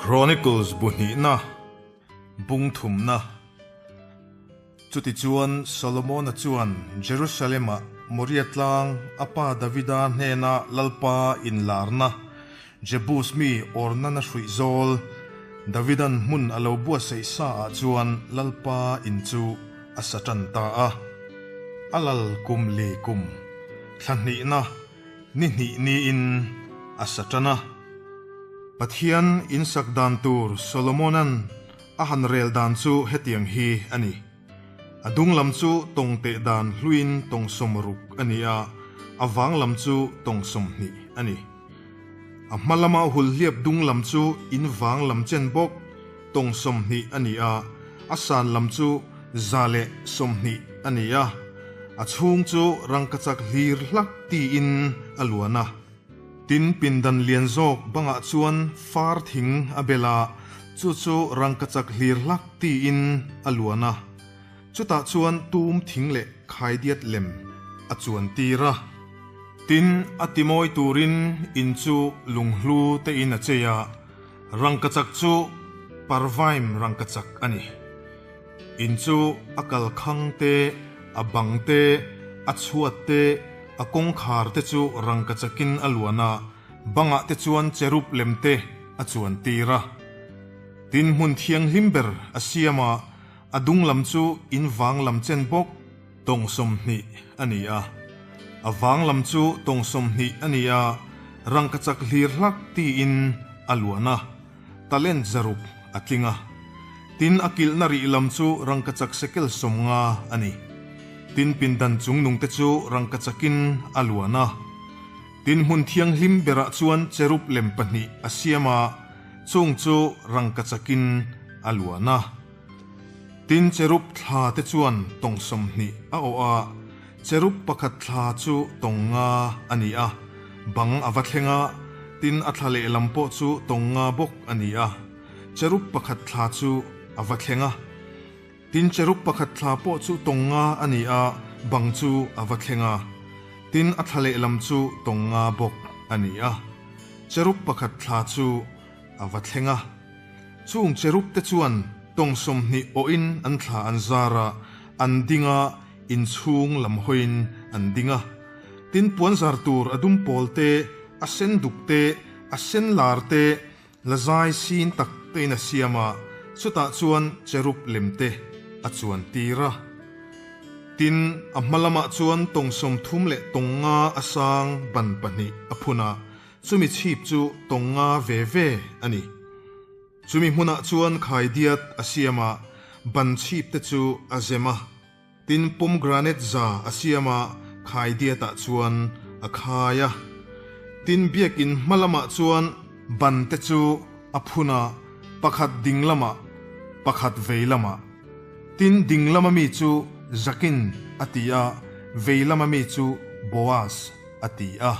Chronicles bu hnihna, bung thumna. Chutichuan Solomona chuan Jerusalem-ah Moria tlang a pa Davida hnena Lalpa inlarna, Jebus mi Ornana hruih zawl, Davidan hmun a lo buatsaih sa ah chuan Lalpa in chu a sa tan ta a. A lal kum li kum thla hnihna ni hnih niin a sa tan a. Pathian insak dan tur Solomonan a han rel dan chu hetiang hi a ni. A dung lam chu tawng teh dan hluin tawng 60 a ni a, a vang lam chu tawng 20 a ni. A hma lama hulhliap dung lam chu in vang lam chen bawk tawng 20 a ni a, a san lam chu 120 a ni a, a chhung chu rangkachak hlir hlak tiin a luan a. Tin, pindan lian zawk bangah chuan far thing a bel a, chu chu rangkachak hlir hlak tiin a luan a. Chutah chuan tum thing leh khaidiat lem a chuan tir a. Tin, a timawi turin in chu lunghlu tein a chei a, rangkachak chu Parvaim rangkachak a ni. In chu a kalkhang te, a bang te, a chhuat te, a kawngkhar te chu rangkachakin a luan a, bangah te chuan cherub lem te a chuan tir a. Tin, hmun thianghlim ber a siam a, a dung lam chu in vang lam chen bawk tawng 20 a ni a. A vang lam chu tawng 20 a ni a, rangkachak hlir hlak tiin a luan a, talent 600 a tling a. Tin, a kilhna rih lam chu rangkachak sekel 50 a ni. Tin, pindan chung nung te chu rangkachakin a luan a. Tin, hmun thianghlim berah chuan cherub lem pahnih a siam a, chung chu rangkachakin a luan a. Tin, cherub thla te chuan tawng 20 a awh a, cherub pakhat thla chu tawng 5 a ni a, bang a va thleng a, tin a thla lehlam pawh chu tawng 5 bawk a ni a, cherub pakhat thla chu a va thleng a. Tin, cherub pakhat thla pawh chu tawng 5 a ni a, bang chu a va thleng a, tin a thla lehlam chu tawng 5 bawk a ni a, cherub pakhat thla chu a va thleng a. Chung cherub te chuan tawng 20 awhin an thla an zar a, an ding a, inchhung lam hawiin an ding a. Tin, puanzar tur a dum pawl te, a sen duk te, a sen lar te, la zai sin tak tein a siam a, chutah chuan cherub lem te a chuan tir a. Tin, a hma lamah chuan tawng 30 leh tawng 5 a sang ban pahnih a phun a, chumi chhip chu tawng 5 ve ve a ni. Chumi hmunah chuan khaidiat a siam a, ban chhip te chu a zem a. Tin, pomegranate 100 a siam a, khaidiatah chuan a khai a. Tin, biakin hma lamah chuan ban te chu a phun a, pakhat ding lamah, pakhat vei lamah. Tin, ding lama mi chu Jakin a ti a, vei lama mi chu Boaz a ti a.